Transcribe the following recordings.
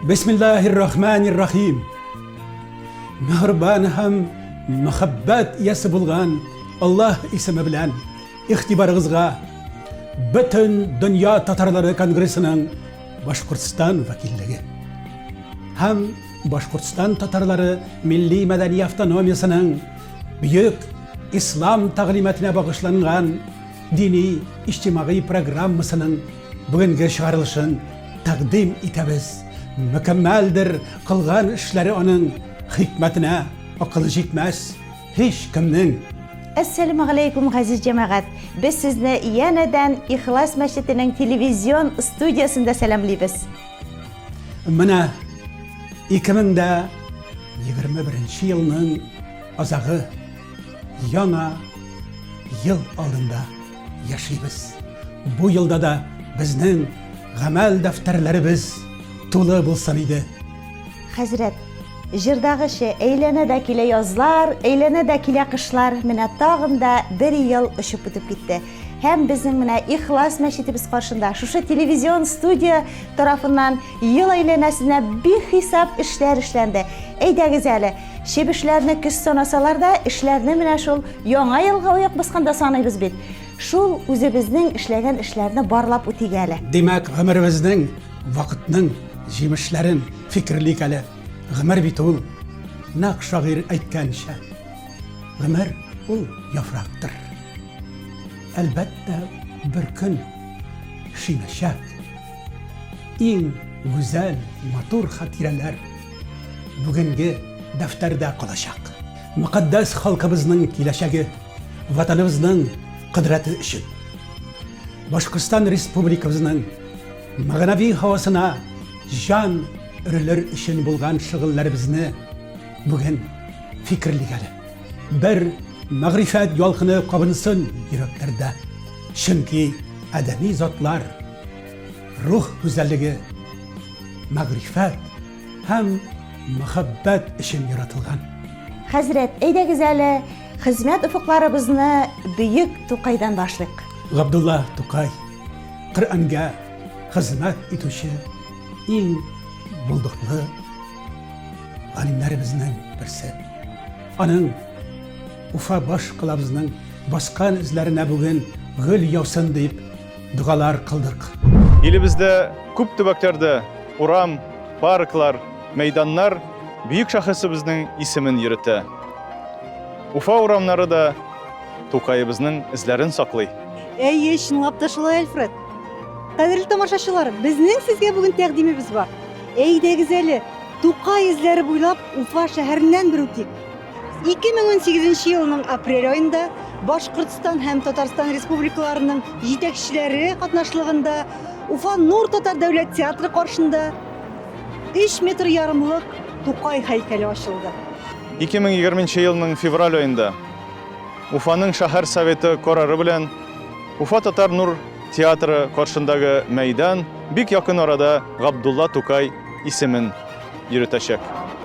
Бисмиллаһир-рахманир-рахим. Мөһербан һәм мәхәббәт иясе булган Аллаһ исеме белән игътибарыгызга Бөтен дөнья татарлары конгрессының Башкортстан вәкиллеге һәм Башкортстан татарлары милли мәдәни автономиясенең бөек ислам тәгълиматына багышланган дини иҗтимагый программасының бүгенге чыгарылышын тәкъдим итәбез. Мөкәммәлдер кылган эшләре аның хикмәтенә акылы җитмәс һич кемнең. Әссәламегаләйкүм, газиз җәмәгать! Без сезне янәдән Ихлас мәчетенең телевизион студиясендә сәламлибез. Менә 2021 елның азагы яңа ел алдында яшибез. Бу елда да безнең гамәл дәфтәрләребез тулы булсын иде. Хәзрәт, җырдагыча, әйләнә дә килә язлар, әйләнә дә килә кышлар, менә тагын да бер ел очып үтеп китте. Һәм безнең менә Ихлас мәчетебез каршында шушы телевизион студия тарафыннан ел әйләнәсенә бихисап эшләр эшләнде. Әйдәгез әле, чебешләрне көз санасалар да, эшләрне менә шул яңа елга аяк басканда саныйбыз бит. Шул үзебезнең эшләгән эшләрне барлап үтик әле. Димәк, гомеребезнең, вакытның җимешләрен фикерлик әле. Гомер бит ул, нәкъ шагыйрь әйткәнчә, гомер ул яфрактыр. Әлбәттә, бер көн шиңәчәк. Иң гүзәл, матур хатирәләр бүгенге дәфтәрдә калачак. Мөкатдәс халкыбызның киләчәге, Ватаныбызның кодрәте өчен. Башкортстан Республикабызның мәгънәви һавасына җан өрелер өчен булган шөгыльләребезне бүген фикерлик әле. Бер мәгърифәт ялкыны кабынсын йөрәкләрдә. Чөнки адәми затлар рух гүзәллеге, мәгърифәт һәм мәхәббәт өчен яратылган. Хәзрәт, әйдәгез әле, хезмәт офыкларыбызны бөек Тукайдан башлыйк. Габдулла Тукай, Коръәнгә хезмәт итүче иң булдыклы галимнәребезнең берсе. Аның Уфа баш калабызның баскан эзләренә бүген гөл яусын дип догалар кылдык. Илебездә күп төбәкләрдә урам, парклар, мәйданнар бөек шәхесебезнең исемен йөретә. Уфа урамнары да Тукаебызның эзләрен саклый. Әйе, чынлап та шулай, Альфред. Кадерле тамашачылар, безнең сезгә бүген тәкъдимебез бар. Әйдәгез әле, Тукай эзләре буйлап Уфа шәһәреннән бер үтик. 2018 елның апрель аенда Башкортстан һәм Татарстан республикаларының җитәкчеләре катнашлыгында Уфа Нур татар дәүләт театры каршында 3 метр ярымлык Тукай һәйкәле ачылды. 2020 елның февраль аенда Уфаның шәһәр советы карары белән Уфа татар Нур театры каршындагы мәйдан бик якын арада Габдулла Тукай исемен йөретәчәк.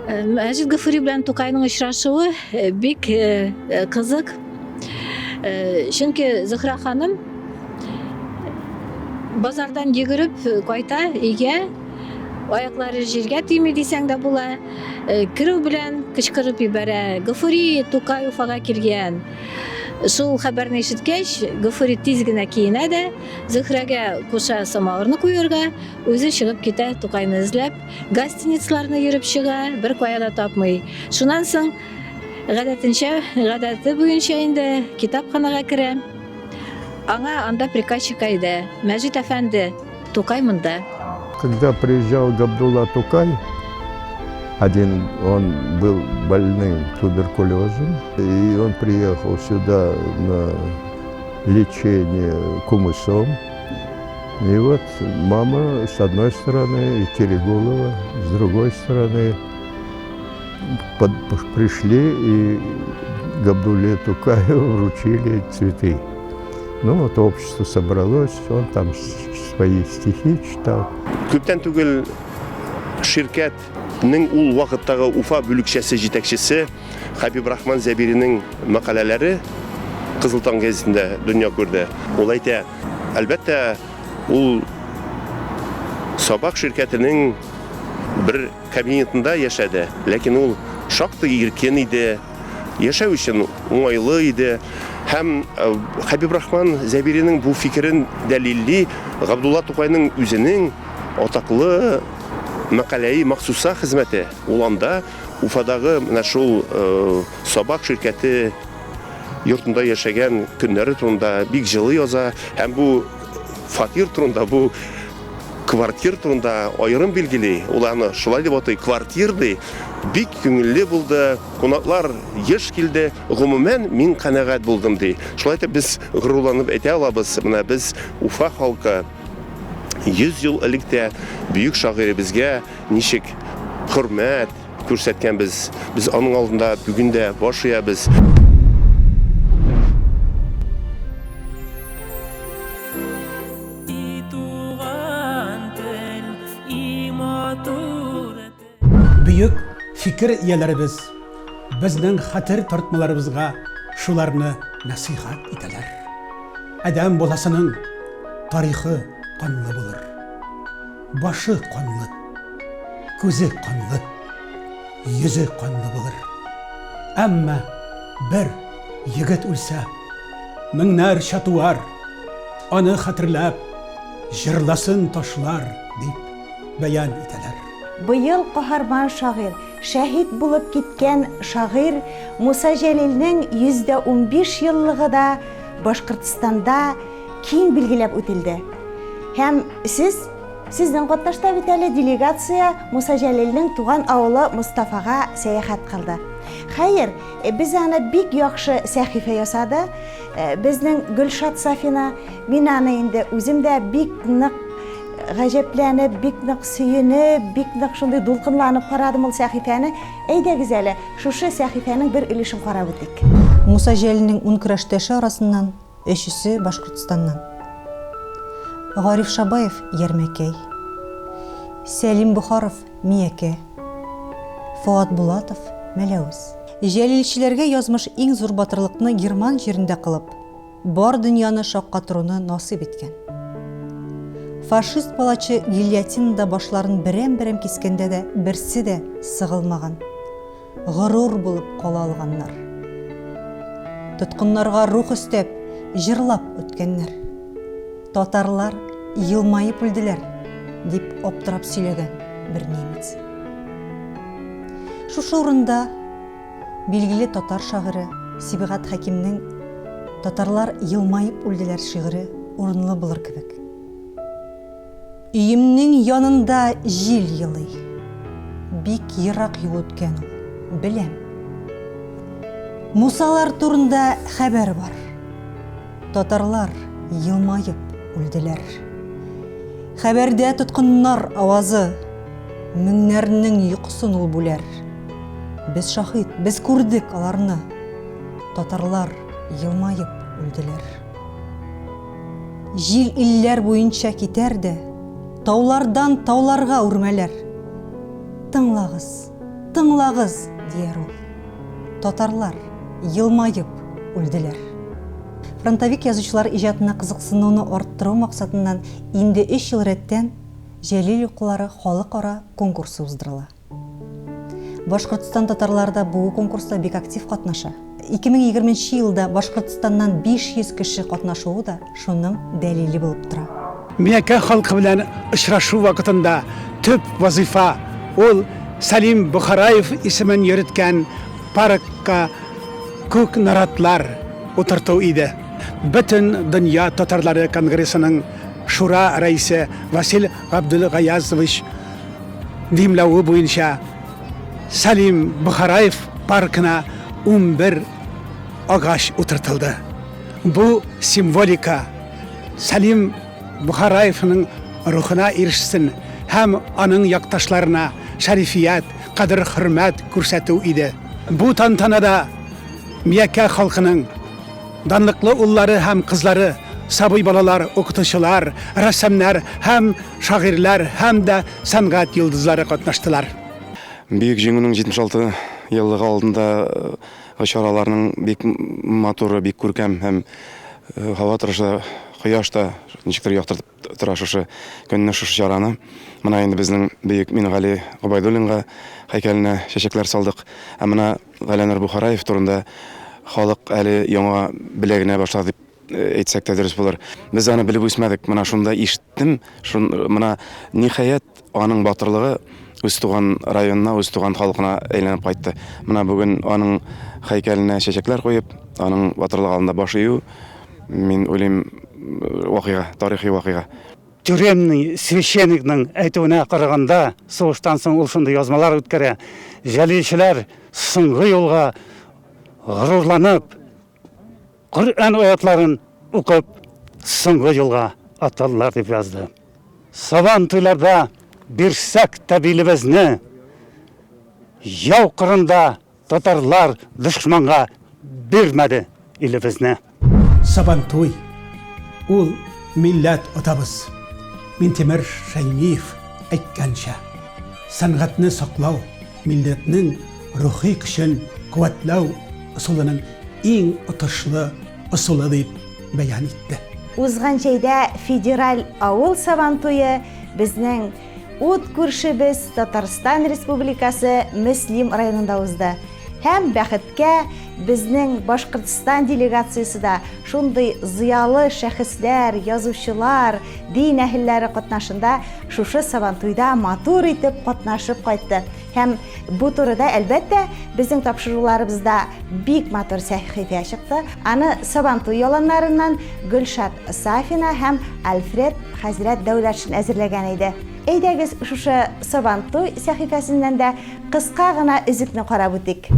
Мәҗит Гафури белән Тукайның очрашуы бик кызык. Чөнки Зөһрә ханым базардан йөгереп кайта өйгә, аяклары җиргә тими дисәң дә була. Керү белән кычкырып җибәрә: "Гафури, Тукай Уфага килгән!" Шул хәбәрне ишеткәч, Гафури тиз генә киенә дә, Зөһрәгә куша самавырны куерга, үзе чыгып китә Тукайны эзләп, гостиницаларны йөреп чыга, бер кая да тапмый. Шуннан соң, гадәтенчә, гадәте буенча инде, китапханага керә. Аңа анда приказчик әйдә, Мәҗит әфәнде, Тукай монда. Когда приезжал Габдулла Тукай, один, он был больным туберкулезом, и он приехал сюда на лечение кумысом. И вот мама с одной стороны и Терегулова с другой стороны пришли и Габдулле Тукаю вручили цветы. Ну вот общество собралось, он там свои стихи читал. Күптән түгел ширкәтнең ул вакыттагы Уфа бүлекчәсе җитәкчесе Хәбибрахман Зәбиринең мәкаләләре Кызыл таң гәзитендә дөнья күрде. Ул әйтә, әлбәттә, ул Сабак ширкәтенең бер кабинетында яшәде, ләкин ул шактый иркен иде, яшәү өчен уңайлы иде. Һәм э, Хәбибрахман Зәбиринең бу фикерен дәлилли Габдулла Тукайның үзенең атаклы мәкаләи махсуса хезмәте. Ул анда Уфадагы менә шул э, Сабак ширкәте йортында яшәгән көннәре турында бик җылы яза һәм бу фатир турында, бу квартир турында аерым билгели. Ул аны шулай дип атый, квартир ди. Бик күңелле булды, кунаклар еш килде. Гомумән, мин канәгать булдым ди. Шулай итеп без горурланып әйтә алабыз, менә без Уфа халкы 100 ел элек тә бөек шагыйребезгә ничек хөрмәт күрсәткәнбез. Без аның алдында бүген дә баш иябез. Бөек фикер ияләребез безнең хәтер тартмаларыбызга шуларны нәсыйхәт итәләр. Адәм баласының тарихы канлы булыр. Башы канлы, күзе канлы, йөзе канлы булыр. Әмма бер егет үлсә, меңнәрчә туар, аны хәтерләп, җырласын ташлар, дип бәян итәләр. Быел каһарман шагыйрь, шәһит булып киткән шагыйрь Муса Җәлилнең 115 еллыгы да Башкортстанда киң билгеләп үтелде. Һәм сез, сезнең катнашта бит әле делегация Муса Җәлилнең туган авылы Мостафага сәяхәт кылды. Хәер, без аны бик яхшы сәхифә ясады. Э, безнең Гөлшат Сафина, мин аны инде үзем дә бик нык гаҗәпләнеп, бик нык сөенеп, бик нык шундый дулкынланып карадым ул сәхифәне. Әйдәгез әле, шушы сәхифәнең бер өлешен карап үтик. Муса Җәлилнең ун көрәштәше арасыннан Өчесе Башкортстаннан. Гариф Шабаев, Ярмәкәй. Сәлим Бохаров, Миякә. Фоат Булатов, Мәләвез. Җәлилчеләргә язмыш иң зур батырлыкны герман җирендә кылып, бар дөньяны шаккатыруны насыйп иткән. Фашист палачы гильотинада башларын берәм-берәм кискәндә дә берсе дә сыгылмаган. горур булып кала алганнар. Тоткыннарга рух өстәп, җырлап үткәннәр. Татарлар елмаеп үлделәр, дип аптырап сөйләгән бер немец. Шушы урында билгеле татар шагыйре Сибгат Хәкимнең Татарлар елмаеп үлделәр шигыре урынлы булыр кебек. Өемнең янында җил елый. Бик ерак юл үткән ул, беләм. Мусалар турында хәбәр бар. Татарлар елмаеп үлделәр. Хәбәрдә тоткыннар авазы, меңнәрнең йокысын ул бүләр. Без шаһит, без күрдек аларны. Татарлар елмаеп үлделәр. Җил илләр буенча китәр дә, Таулардан тауларга үрмәләр. Тыңлагыз, тыңлагыз, дияр ул. Татарлар елмаеп үлделәр. Фронтовик язучылар иҗатына кызыксынуны арттыру максатыннан инде өч ел рәттән Җәлил укулары халыкара конкурсы уздырыла. Башкортстан татарлары да бу конкурста бик актив катнаша. 2020 нче елда Башкортстаннан 500 кеше катнашуы да шуның дәлиле булып тора. Миякә халкы белән очрашу вакытында төп вазыйфа, ул Сәлим Бохараев исемен йөрткән паркка күк наратлар утырту иде. Бөтен дөнья татарлары конгрессының шура рәисе Васил Габделгаязович Димләве буенча Сәлим Бохараев паркына 11 агач утыртылды. Бу символика Сәлим Бохараевның рухына ирешсен һәм аның якташларына шәрифият, кадер-хөрмәт күрсәтү иде. Бу тантанада Миякә халкының Данлыклы уллары һәм кызлары, сабый балалар, укытучылар, рәссамнар һәм шагыйрьләр һәм дә сәнгать йолдызлары катнаштылар. Бөек Җиңүнең 76 еллыгы алдында чараларның бик матуры, бик күркәм һәм һава торышы да Кояш та ничектер яктыртып тора шушы көнне, шушы чараны. Менә инде безнең бөек Мингали Гобәйдуллинга һәйкәленә чәчәкләр салдык. Ә менә Галәнур Бухараев турында халык әле яңа белә генә башлады дип әйтсәк тә дөрес булыр. Без аны белеп үсмәдек. Менә шунда ишеттем, шун, менә ниһаять аның батырлыгы үз туган районына, үз туган халкына әйләнеп кайтты. Менә бүген аның һәйкәленә чәчәкләр куеп, аның батырлыгы алдында баш ию, мин уйлыйм, вакыйга, тарихи вакыйга. Тюремный священникның әйтүенә караганда, сугыштан соң ул шундый язмалар үткәрә, җәлилчеләр соңгы юлга горурланып, Коръән аятларын укып, соңгы юлга атладылар дип язды. Сабан туйларда бирсәк тә билебезне, яу кырында татарлар дошманга бирмәде илебезне. Сабантуй, ул милләт атабыз Минтимер Шәймиев әйткәнчә, сәнгатьне саклау, милләтнең рухи көчен куәтләү ысулының иң отышлы ысулы дип бәян итте. Узган җәйдә федераль авыл Сабантуе безнең ут күршебез Татарстан Республикасы Мөслим районында узды. Һәм бәхеткә безнең Башкортстан делегациясе дә шундый зыялы шәхесләр, язучылар, дин әһелләре катнашында шушы Сабантуйда матур итеп катнашып кайтты. Һәм бу турыда, әлбәттә, безнең тапшыруларыбызда бик матур сәхифә чыкты. Аны Сабантуй яланнарыннан Гөлшат Сафина һәм Альфред хәзрәт Дәүләтшин әзерләгән иде. Әйдәгез, шушы Сабантуй сәхифәсеннән дә кыска гына өзекне карап үтик.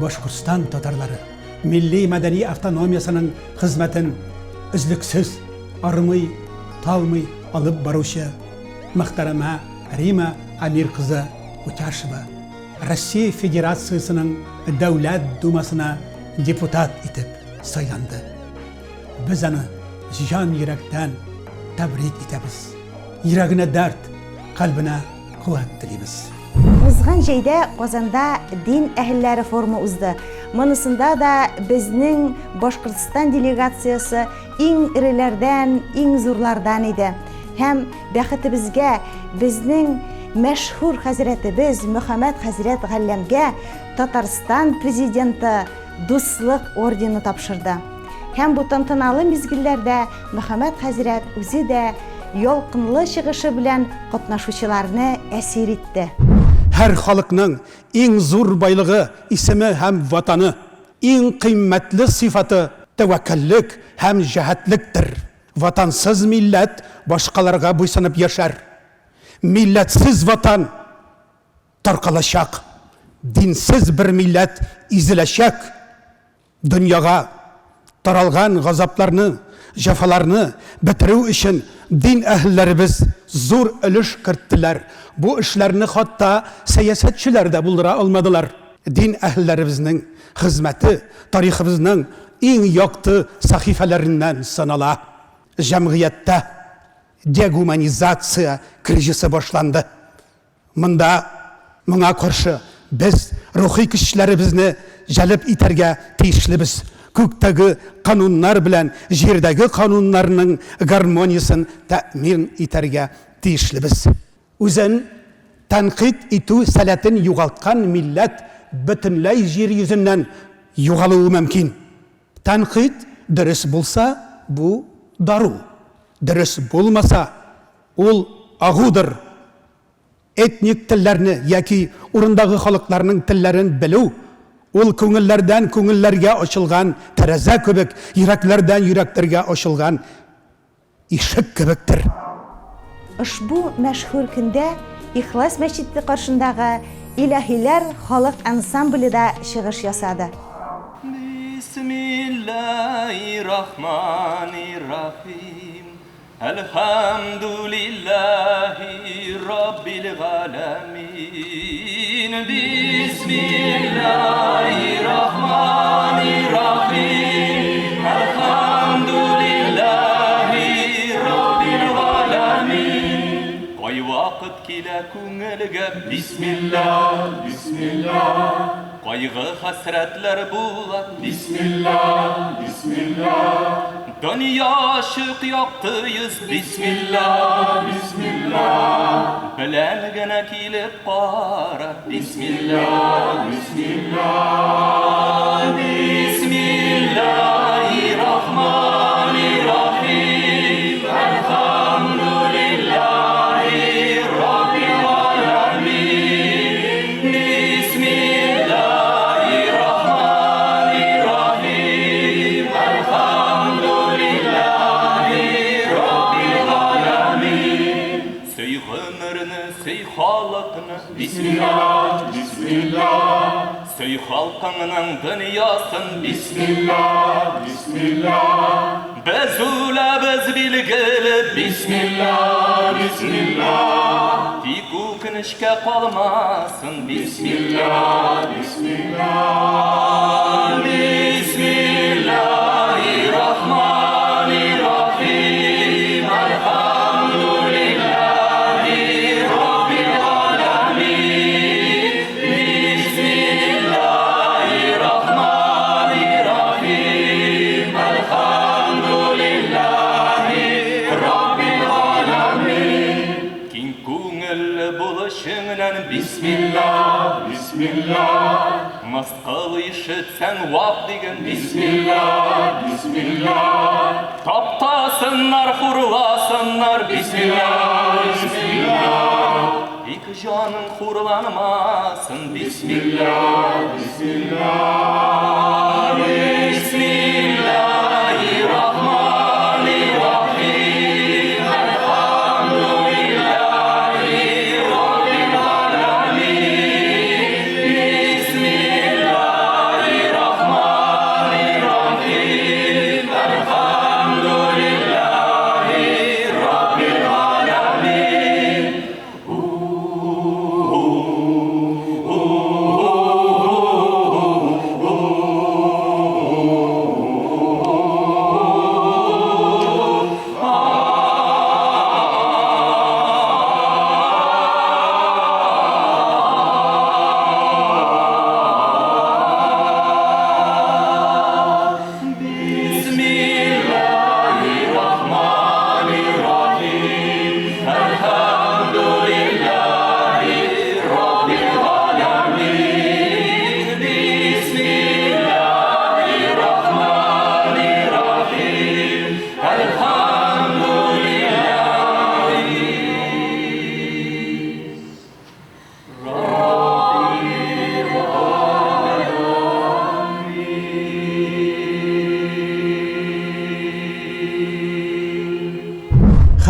Башкортстан татарлары милли-мәдәни автономиясенең хезмәтен өзлексез, армый, талмый алып баручы мөхтәрәмә Рима Амир кызы Утяшева Россия Федерациясенең Дәүләт Думасына депутат итеп сайланды. Без аны җан йөрәктән тәбрик итәбез. Йөрәгенә дәрт, кальбенә куәт телибез. Узган җәйдә Казанда дин әһелләре форумы узды. Монысында да безнең Башкортстан делегациясе иң эреләрдән, иң зурлардан иде. Һәм бәхетебезгә безнең мәшһүр хәзрәтебез Мөхәммәд хәзрәт Галләмгә Татарстан президенты Дуслык ордены тапшырды. Һәм бу тантаналы мизгелләрдә Мөхәммәд хәзрәт үзе дә ялкынлы чыгышы белән катнашучыларны әсир итте. Һәр халыкның иң зур байлыгы, исеме һәм Ватаны. Иң кыйммәтле сыйфаты, тәвәккәллек һәм җәһәтлектер. Ватансыз милләт башкаларга буйсынып яшәр. Милләтсез Ватан таркалачак. Динсез бер милләт изеләчәк. Дөньяга таралган газапларны, җәфаларны бетерү өчен дин әһелләребез зур өлеш керттеләр. Бу эшләрне хатта сәясәтчеләр дә булдыра алмадылар. Дин әһелләребезнең хезмәте тарихыбызның иң якты сәхифәләреннән санала. Җәмгыятьтә дегуманизация кризисы башланды. Монда моңа каршы без рухи көчләребезне җәлеп итәргә тиешлебез, күктәге кануннар белән җирдәге кануннарның гармониясен тәэмин итәргә тиешлебез. Үзен тәнкыйть итү сәләтен югалткан милләт бөтенләй җир йөзеннән югалуы мөмкин. Тәнкыйть дөрес булса, бу, дару, дөрес булмаса, ул агудыр. Этник телләрне яки урындагы халыкларның телләрен белү, ул күңелләрдән күңелләргә ачылган тәрәзә кебек, йөрәкләрдән йөрәкләргә ачылган ишек кебектер. Ошбу мәшһүр көндә Ихлас мәчете каршындагы Илаһиләр халык ансамбле дә чыгыш ясады. Бисмиллаһи-рахмани-рахим. Әлхәмдүлилләһи раббил галәмин. Бисмиллаһи-рахмани-рахим. Әлхәмдүлилләһи раббил галәмин. Кайвакыт килә күңелгә бисмилла, бисмилла. Кайгы-хәсрәтләр була бисмилла, бисмилла. Дөнья ачык якты йөз бисмилла, бисмилла. Белән генә килеп кара бисмилла, бисмилла. Бисмиллаһи-рахмани-рахим. Әлхәмдүлиллаһи раббил галәмин. Бисмиллаһи-рахмани-рахим. Әлхәмдүлиллаһи раббил галәмин. Сөй гомерне, сөй халыкны. Бисмилла, бисмилла. Сөй халкыңның дөньясын. Бисмилла, бисмилла. Без үләбез билгеле. Бисмилла, бисмилла. Тик үкенечкә калмасын. Бисмилла, бисмилла. Бисмиллаһи-рахмани-рахим. Әлхәмдүлиллаһи раббил галәмин. Бисмиллаһи-рахмани-рахим. Әлхәмдүлиллаһи раббил галәмин. Киң күңелле бул эшеңнән, бисмилла, бисмилла. Мыскыл ишетсәң, вак диген, бисмилла, бисмилла. Таптасыннар, хурласыннар, бисмилла, бисмилла. Тик җаның хурланмасын, бисмилла, бисмилла. Бисмиллаһи-рахмани-рахим. Әлхәмдүлиллаһи раббил галәмин. Бисмиллаһи-рахмани-рахим. Әлхәмдүлиллаһи раббил галәмин.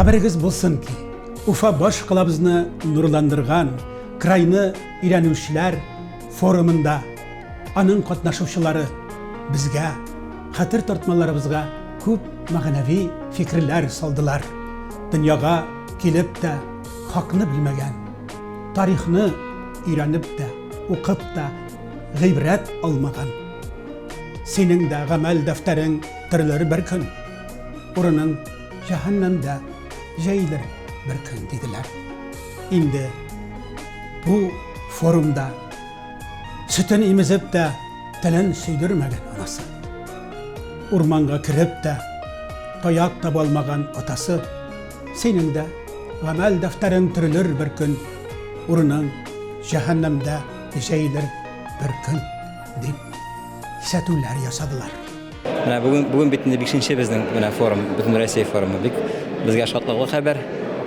Хәбәрегез булсын ки, Уфа баш калабызны нурландырган крайны өйрәнүчеләр форумында аның катнашучылары безгә, хәтер тартмаларыбызга күп мәгънәви фикерләр салдылар. Дөньяга килеп тә хакны белмәгән, тарихны өйрәнеп тә, укып та гыйбрәт алмаган. Синең дә гамәл дәфтәрең терелер бер көн. Урының җәһәннәмдә җәелер бер көн, диделәр. Инде бу форумда сөтен имезеп тә телен сөйдермәгән анасы. Урманга кереп тә таяк таба алмаган атасы. Синең дә гамәл дәфтәрең терелер бер көн, урының җәһәннәмдә җәелер бер көн, дип кисәтүләр ясадылар. Менә бүген, бүген бит инде бишенче безнең менә форум, бөтен Россия форумы. Бик безгә шатлыклы хәбәр.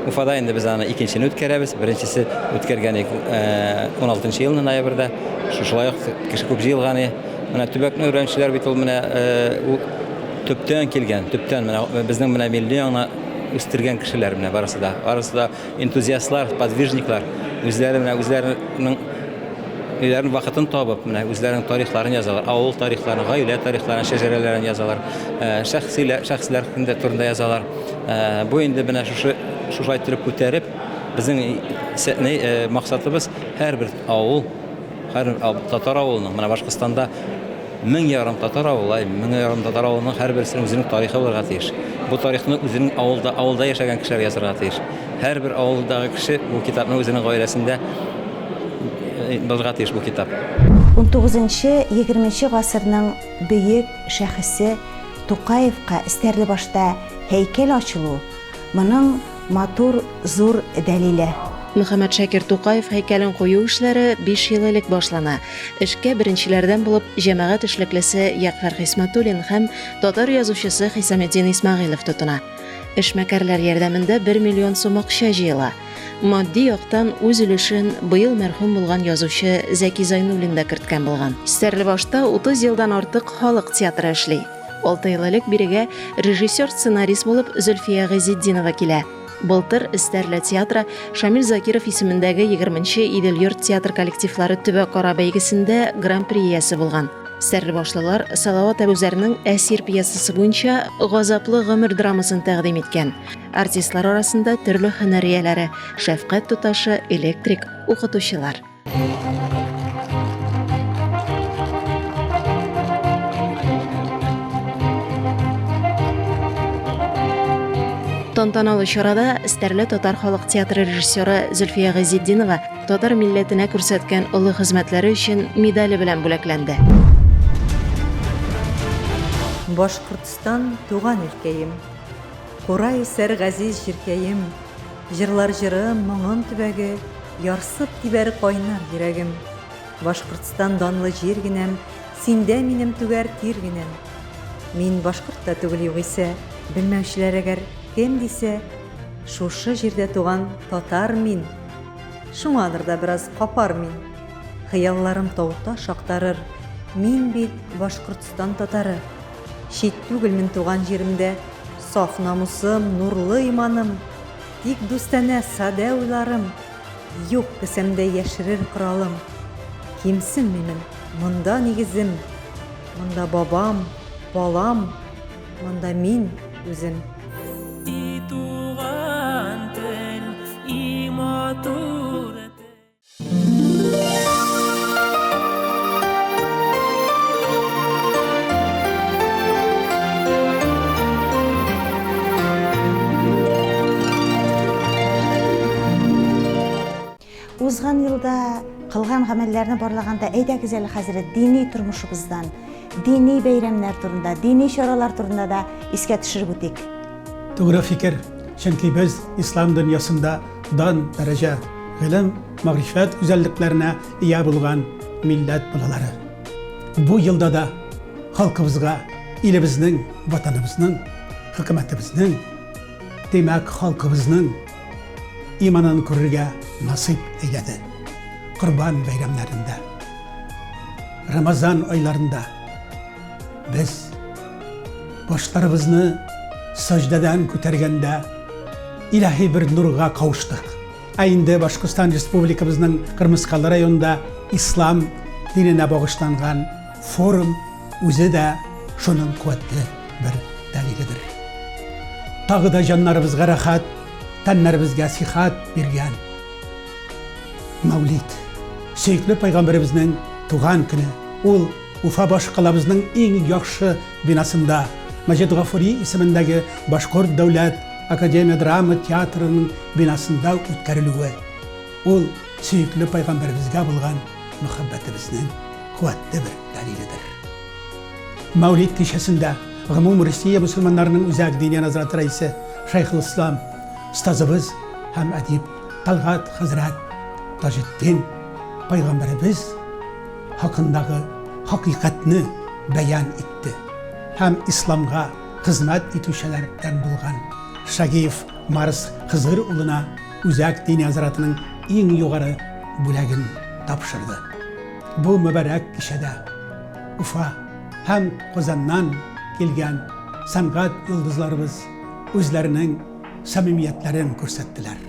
Уфада инде без аны икенчене үткәрәбез. Беренчесе үткәргән 16 э, елны ноябрьдә. Шушылай ук кеше күп җыелган. Менә төбәкне өйрәнүчеләр бит ул менә э, төптән килгән, төптән менә безнең менә милли аңны үстергән кешеләр менә барысы да. Барысы да энтузиастлар, подвижниклар. Үзләре менә үзләренең Өйләренең вакытын табып, менә үзләренең тарихларын язалар, авыл тарихларын, гаилә тарихларын, шәҗәрәләрен язалар, э, шәхсиләр, шәхесләр турында язалар. Э, бу инде менә шушы шушылай иттереп күтәреп, безнең э, максатыбыз һәрбер авыл, һәр татар авылының, менә Башкортстанда 1500 татар авылы, 1500 татар авылының һәрберсенең үзенең тарихы булырга тиеш. Бу тарихны үзенең авылда, авылда яшәгән кешеләр язарга тиеш. Һәрбер авылдагы кеше бу китапны үзенең гаиләсендә э, булырга тиеш бу китап. 19-20 гасырның бөек шәхесе Тукаевка Стәрлебашта һәйкәл ачылу, моның матур зур дәлиле. Мөхәммәтшакир Тукаев һәйкәлен кую эшләре биш ел элек башлана. Эшкә беренчеләрдән булып җәмәгать эшлеклесе Ягъфәр Хисмәтуллин һәм татар язучысы Хисаметдин Исмәгыйлев тотына. Эшмәкәрләр ярдәмендә бер миллион сум акча җыела. Матди яктан үз өлешен быел мәрхүм булган язучы Зәки Зайнуллин да керткән булган. Стәрлебашта 30 елдан артык халык театры эшли. Алты ел элек бирегә режиссер-сценарист булып Зөлфия Гыйзетдинова килә. Былтыр Эстәрле театры Шамил Закиров исемендәге 20нче Идел-йорт театр коллективлары төбәкара бәйгесендә гран-при иясе булган. Стәрлебашлылар Салават Әбүзәрнең Әсир пьесасы буенча Газаплы гомер драмасын тәкъдим иткән. Артистлар арасында төрле һөнәр ияләре, шәфкать туташы, электрик, укытучылар. Тантаналы чарада Стәрле татар халык театры режиссеры Зөлфия Гыйзетдинова татар милләтенә күрсәткән олы хезмәтләре өчен медале белән бүләкләнде. Башкортстан туган илкәем. Кура исәр газиз җиркәем. Җырлар җырым, моңым төбәге, Ярсып тибәр кайнар йөрәгем. Башкортстан данлы җир генәм, Синдә минем түгәр тир генәм. Мин башкорт та түгел югыйсә, Белмәүчеләр әгәр кем дисә, Шушы җирдә туган татар мин. Шуңадыр да бераз капар мин. Хыялларым тау-таш актарыр, Мин бит Башкортстан татары. Чит түгелмен туган җиремдә, Саф намусым, нурлы иманым, Тик дустанә садә уйларым, Юк кесәмдә яшерер коралым. Кимсенмимен, монда нигезем, Монда бабам, балам, монда мин үзем. И туган тел, и матур тел. Узган елда кылган гамәлләрне барлаганда, әйдәгез әле хәзер дини тормышыбыздан, дини бәйрәмнәр турында, дини чаралар турында да искә төшереп үтик. Тугры фикер, чөнки без ислам дөньясында дан, дәрәҗә, гыйлем, мәгърифәт гүзәллекләренә ия булган милләт балалары. Бу елда да халкыбызга, илебезнең, ватаныбызның, хөкүмәтебезнең, димәк, халкыбызның иманын күрергә насыйп әйләде. Корбан бәйрәмнәрендә, Рамазан айларында без башларыбызны саҗдәдән күтәргәндә. илаһи бер нурга кавыштык. Ә инде Башкортстан Республикабызның Кырмыскалы районында ислам диненә багышланган форум үзе дә шуның куәтле бер дәлиледер. Тагы да җаннарыбызга рәхәт, тәннәребезгә сихәт биргән Мәүлид, сөекле пайгамбәребезнең туган көне. Ул Уфа башкалабызның иң яхшы бинасында, Мәҗит Гафури исемендәге Башкорт дәүләт академия драма театрының бинасында үткәрелүе, ул сөекле пайгамбәребезгә булган мәхәббәтебезнең куәтле бер дәлиледер. Мәүлид кичәсендә гомум Русия мөселманнарының үзәк диния назараты рәисе Шәйхелислам, остазыбыз һәм әдип Талгат хәзрәт Таҗетдин пайгамбәребез хакындагы хакыйкатьне бәян итте һәм исламга хезмәт итүчеләрдән булган Шагиев Марс Хызыр улына Үзәк Диния нәзаратының иң югары бүләген тапшырды. Бу мөбарәк кичәдә Уфа һәм Казаннан килгән сәнгать йолдызларыбыз үзләренең самимиятләрен күрсәттеләр.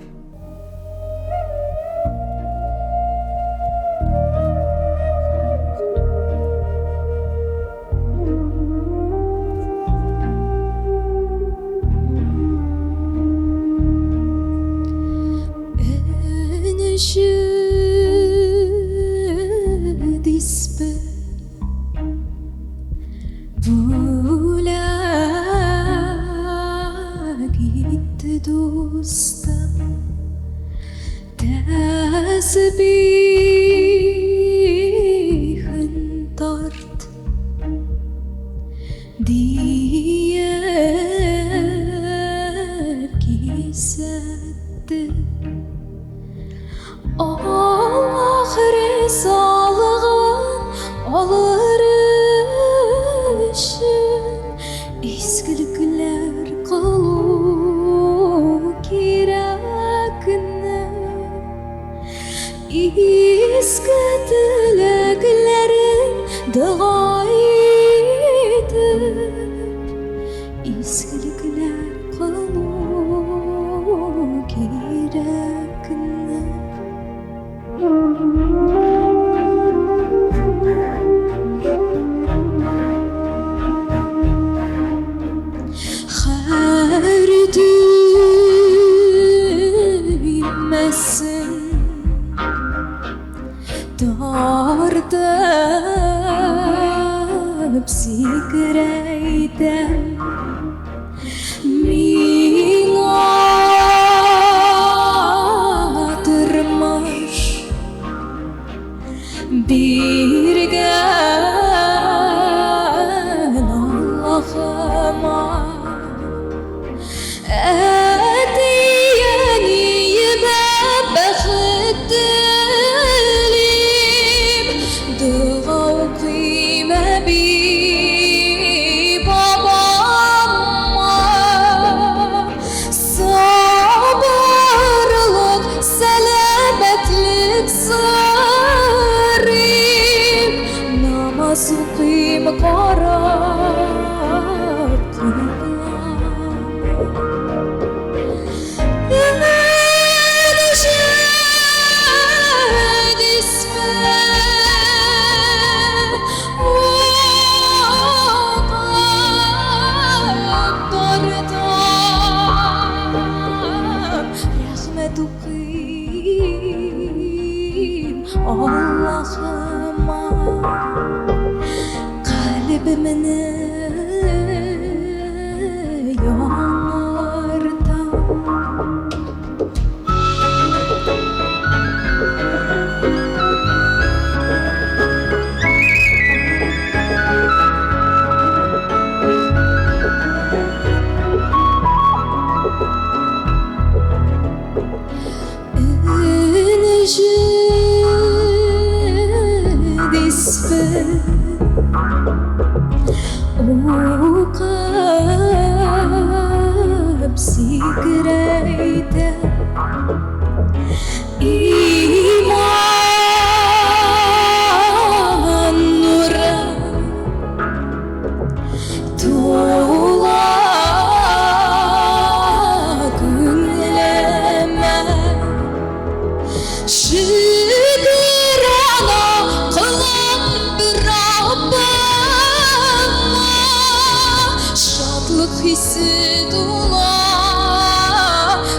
Хисе тула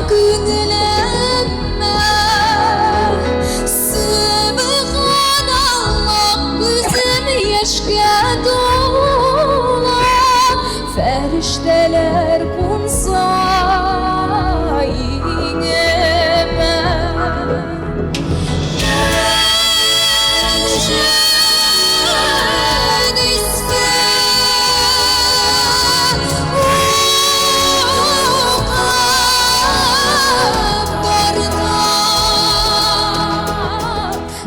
күңелемә. Сөбханаллаһ, күзем яшькә тула, Фәрештәләр кунса иңемә.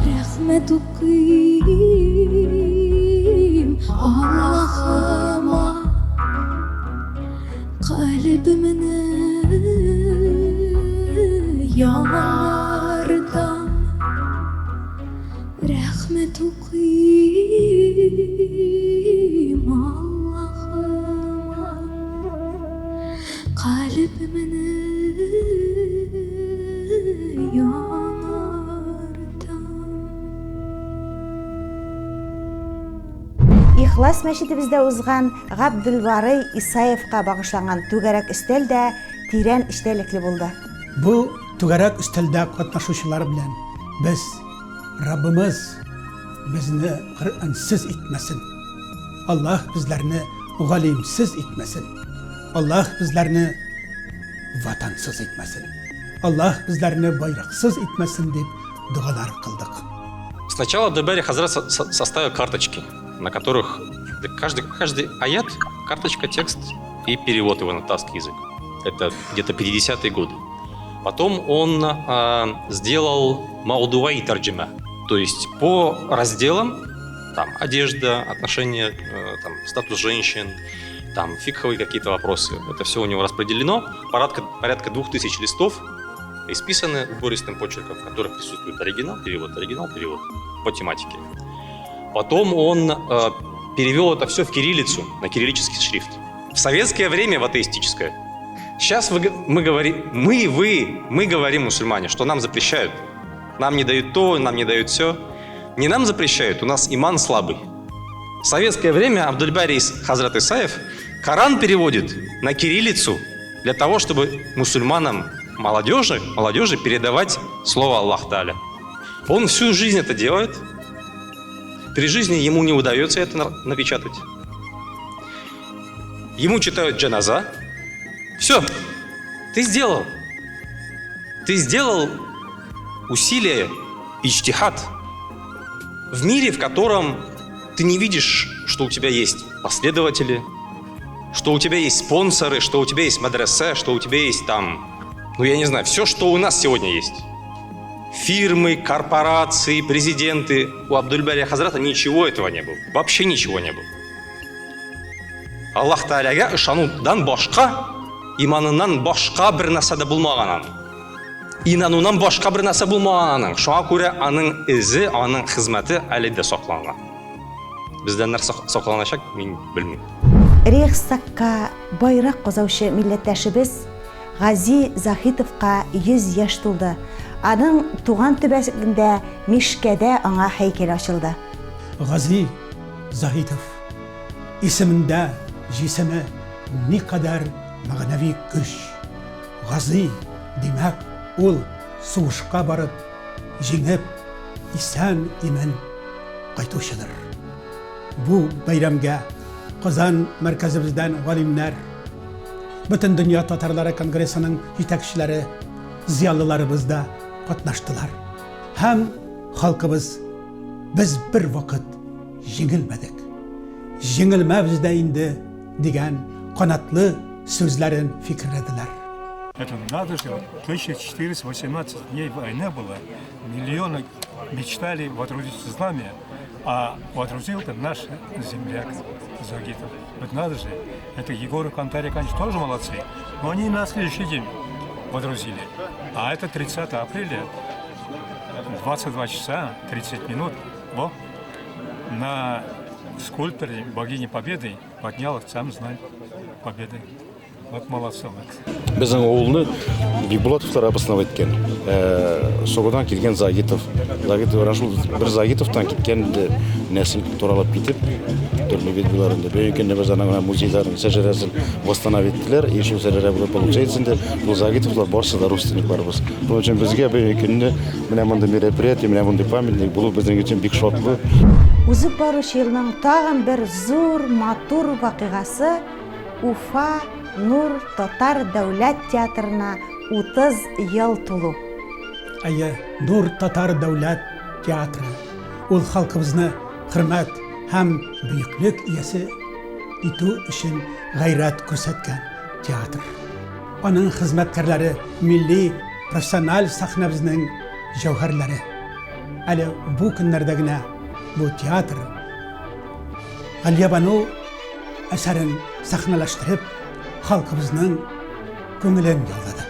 Рәхмәт укыйм Аллаһыма, Калебемне яңартам. Рәхмәт укыйм Аллаһыма, Калебемне яңартам. Ихлас мәчетебездә узган Габделбарый Исаевка багышланган түгәрәк өстәл дә тирән эчтәлекле булды. Бу түгәрәк өстәлдә катнашучылар белән без Раббымыз безне Коръәнсез итмәсен. Аллаһ безләрне галимсез итмәсен. Аллаһ безләрне ватансыз итмәсен. Аллаһ безләрне байраксыз итмәсен дип догалар кылдык. Сначала Абдульбари Хазрат составил карточки, на которых каждый, каждый аят, карточка, текст и перевод его на татарский язык. Это где-то 50-е годы. Потом он сделал маудуаи тарджима, то есть по разделам, там, одежда, отношения, там, статус женщин, там, фикховые какие-то вопросы. Это все у него распределено. Порядка 2000 листов исписаны убористым почерком, в которых присутствует оригинал, перевод по тематике. Потом он перевел это все в кириллицу, на кириллический шрифт. В советское время в атеистическое. Сейчас мы говорим, мы, вы, мы говорим, мусульмане, что нам запрещают. Нам не дают то, нам не дают все. Не нам запрещают, у нас иман слабый. В советское время Абдульбари Хазрат Исаев Коран переводит на кириллицу для того, чтобы мусульманам, молодежи передавать слово Аллах Тааля. Он всю жизнь это делает. При жизни ему не удается это напечатать. Ему читают джаназа. Все, ты сделал. Ты сделал усилие, иджтихад. В мире, в котором ты не видишь, что у тебя есть последователи, что у тебя есть спонсоры, что у тебя есть мадресе, что у тебя есть там, ну я не знаю, все, что у нас сегодня есть. Фирмы, корпорации, президенты. У Абдульбари Хазрата ничего этого не было. Вообще ничего не было. Аллаһ Тәгаләгә ышанудан башка, иманыннан башка бер нәрсә дә булмаган аның. Инанудан башка бер нәрсә булмаган аның. Шуңа күрә аның эзе, аның хезмәте әле дә сакланган. Бездән нәрсә сакланачак, мин белмим. Рейхстагка байрак казаучы милләттәшебез Гази Заһитовка 100 яшь тулды. Аның туган төбәгендә Мишкәдә аңа һәйкәл ачылды. Гази Заһитов исемендә җисеме никадәр мәгънәви көч. Гази, димәк, ул сугышка барып, җиңеп, исән-имин кайтучыдыр. Бу бәйрәмгә Казан мәркәзебездән галимнәр, Бөтендөнья татарлары конгрессының җитәкчеләре, зыялыларыбыз да катнаштылар. Һәм халкыбыз без бервакыт җиңелмәдек, җиңелмәбез дә инде дигән канатлы сүзләрен фикерләделәр. Это надо же, 1418 дней война была, миллионы мечтали водрузить знамя, а водрузил это наш земляк Загитов. Вот надо же, это Егор и Кантария, конечно, тоже молодцы, но они на следующий день водрузили. А это 30 апреля, 22 часа 30 минут, во, на скульпторе богини Победы поднял сам знамя Победы. Вот молодцы вот. Безнең авылны Бикбулатовлар обосновать иткән. Э, Согудан килгән Загитов. Загитов ана шул бер Загитовтан киткән инде нәсел туралап китеп, төрле бит булар инде. Бөек инде без аның музейларын, шәҗәрәсен восстановить иттеләр. И шул шәҗәрә булып получается инде бу Загитовлар барсы да родственникларыбыз. Шуның өчен безгә бөек инде менә мондый мероприятие, менә мондый памятник булу безнең өчен бик шатлы. Узып баручы елның тагын бер зур, матур вакыйгасы Уфа Нур татар дәүләт театрына 30 ел тулу. Әйе, Нур татар дәүләт театры. Ул халкыбызны хөрмәт һәм бөеклек иясе итү өчен гайрәт күрсәткән театр. Аның хезмәткәрләре милли профессиональ сәхнәбезнең җәүһәрләре. Әле бу көннәрдә генә бу театр Галиябану әсәрен сәхнәләштереп, халкыбызның күңелен яулады.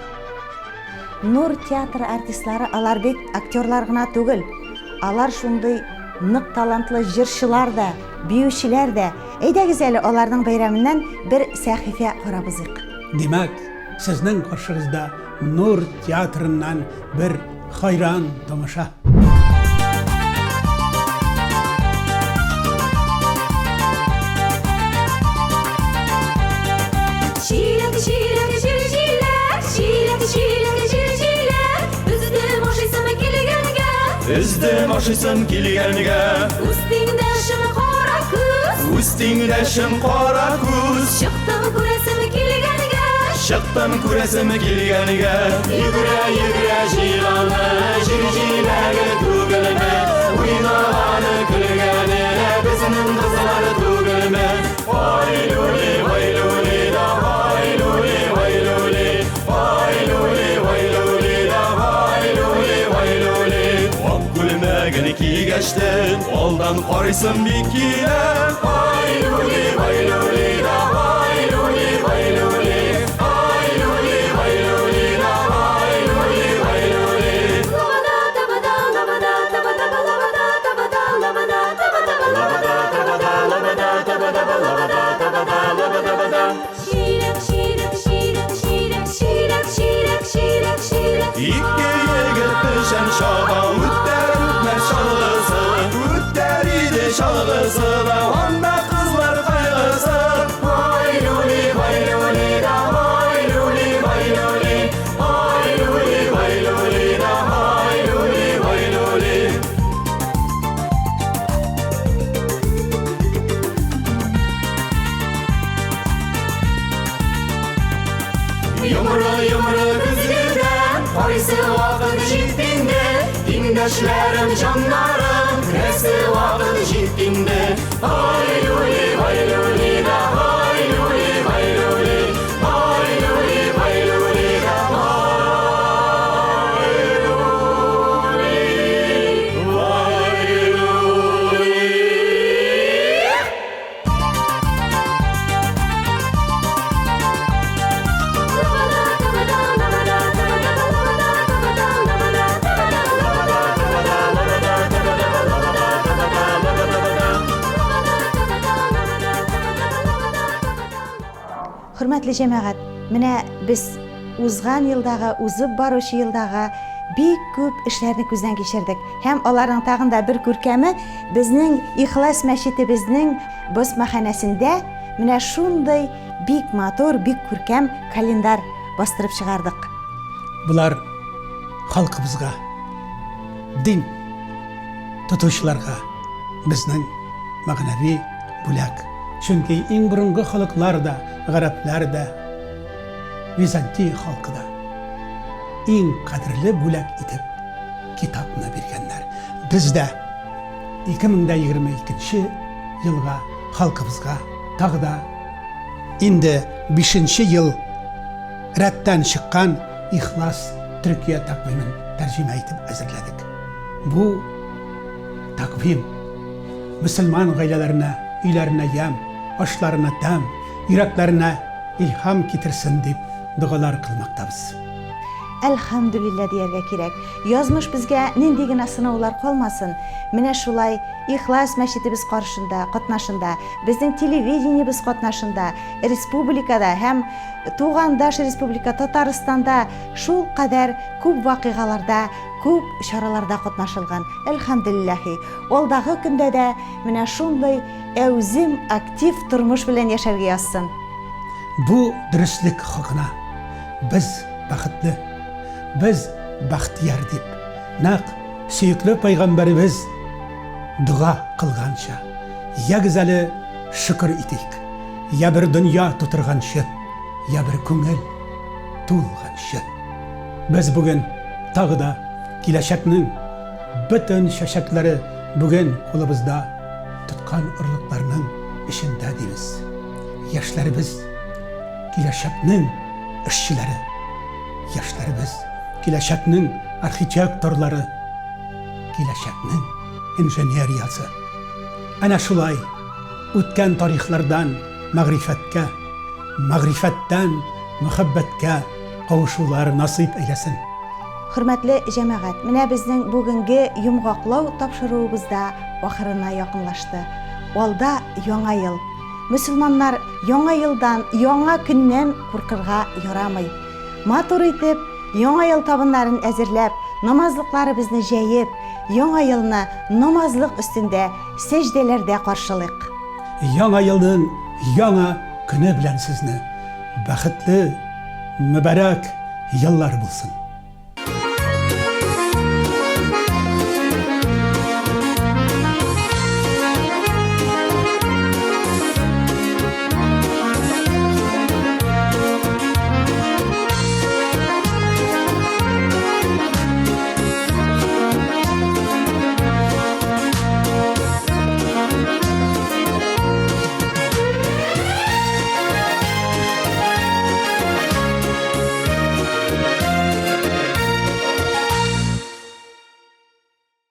Нур театры артистлары алар бит актерлар гына түгел. Алар шундый нык талантлы җырчылар да, биючеләр дә. Әйдәгез әле аларның бәйрәменнән бер сәхифә карап узыйк. Димәк, сезнең каршыгызда Нур театрыннан бер Хайран тамаша. Җиләк, җиләк, җир җиләк, җиләк, җиләк, җир җиләк, Өздем ашыйсым килгәнгә. Өздем ашыйсым килгәнгә. Үз тиңдәшем кара күз. Үз тиңдәшем кара күз. Чыктым күрәсем килгәнгә. Чыктым күрәсем килгәнгә. Йөгерә, йөгерә җыйганы, җир җиләге түгелме? Уйнаганы, көлгәне, безнең кызлар түгелме? Ай, люли, вай, люли, да, ай, люли, вай, люли. Ай, люли, вай, люли, да, ай, люли, вай, люли. Ак күлмәген кигәчтен, алдан карыйсым бик килә. Ай, люли, вай, люли, да, ай, люли, вай, люли. Ай, люли, вай, люли, да, ай, люли, вай, люли. Лабада, табада, лабада, табада, лабада, табада, лабада, табада, лабада, табада, лабада, табада, лабада, табада, лабада, бада. Җиләк, җиләк, җиләк, җиләк, җиләк, җиләк, җиләк, җиләк. Ике егет печән чаба, үтәр үтмәс чалгысы, үтәр иде чалгысы да, анда кызлар кайгысы. Вай люли, вай люли да, вай люли, вай люли, ай люли, вай люли да, ай люли, вай люли. Йомры, йомры көзгедә, кайсы вакыт җитте инде, Тиңдәшләрем, җаннарым, керәсе вакыт җитте инде. Ай, люли, вай, люли да, ай, люли, вай, люли, ай, люли, вай, люли да, ай, люли, вай, люли. Хөрмәтле җәмәгать, менә без узган елдагы, узып баручы елдагы бик күп эшләрне күздән кичердек. Һәм аларның тагын да бер күркәме безнең Ихлас мәчетебезнең басмаханәсендә менә шундый бик матур, бик күркәм календарь бастырып чыгардык. Болар халкыбызга, дин тотучыларга безнең мәгънәви бүләк. Чөнки иң борынгы халыклар да, гарәпләр дә, Византия халкы да иң кадерле бүләк итеп китапны биргәннәр. Без дә 2022 елга халкыбызга тагы да инде бишенче ел рәттән чыккан Ихлас Төркия тәкъвимен тәрҗемә итеп әзерләдек. Бу тәкъвим мөселман гаиләләренә, өйләренә ямь, ашларына тәм, йөрәкләренә илһам китерсен дип догалар кылмактабыз. Әлхәмдүлилләһ дияргә кирәк. Язмыш безгә нинди генә сынаулар калмасын, менә шулай Ихлас мәчетебез каршында, катнашында, безнең телевидениебез катнашында, республикада һәм тугандаш республика Татарстанда шулкадәр күп вакыйгаларда, күп чараларда катнашылган. Әлхәмдүлилләһи. Алдагы көндә дә менә шундый әүзем, актив тормыш белән яшәргә язсын. Бу дөреслек хакына без бәхетле, без бәхтияр дип, нәкъ сөекле пәйгамбәребез дога кылганча, ягез әле шөкер итик, я бер дөнья тутырганчы, я бер күңел тулганчы. Без бүген тагы да киләчәкнең бөтен чәчәкләре бүген кулыбызда тоткан орлыкларның эчендә дибез. Яшьләребез, киләчәкнең эшчеләре. Яшьләребез, киләчәкнең архитекторлары, киләчәкнең инженериясе. Әнә шулай үткән тарихлардан мәгърифәткә, мәгърифәттән мәхәббәткә кавышулар насыйп әйләсен. Хөрмәтле җәмәгать, менә безнең бүгенге йомгаклау тапшыруыбыз да ахырына якынлашты. Алда Яңа ел. Мөселманнар Яңа елдан, яңа көннән куркырга ярамый. Матур итеп, Яңа ел табыннарын әзерләп, намазлыкларыбызны җәеп, Яңа елны намазлык өстендә, сәҗдәләрдә каршылыйк. Яңа елның яңа көне белән сезне! Бәхетле, мөбарәк еллар булсын!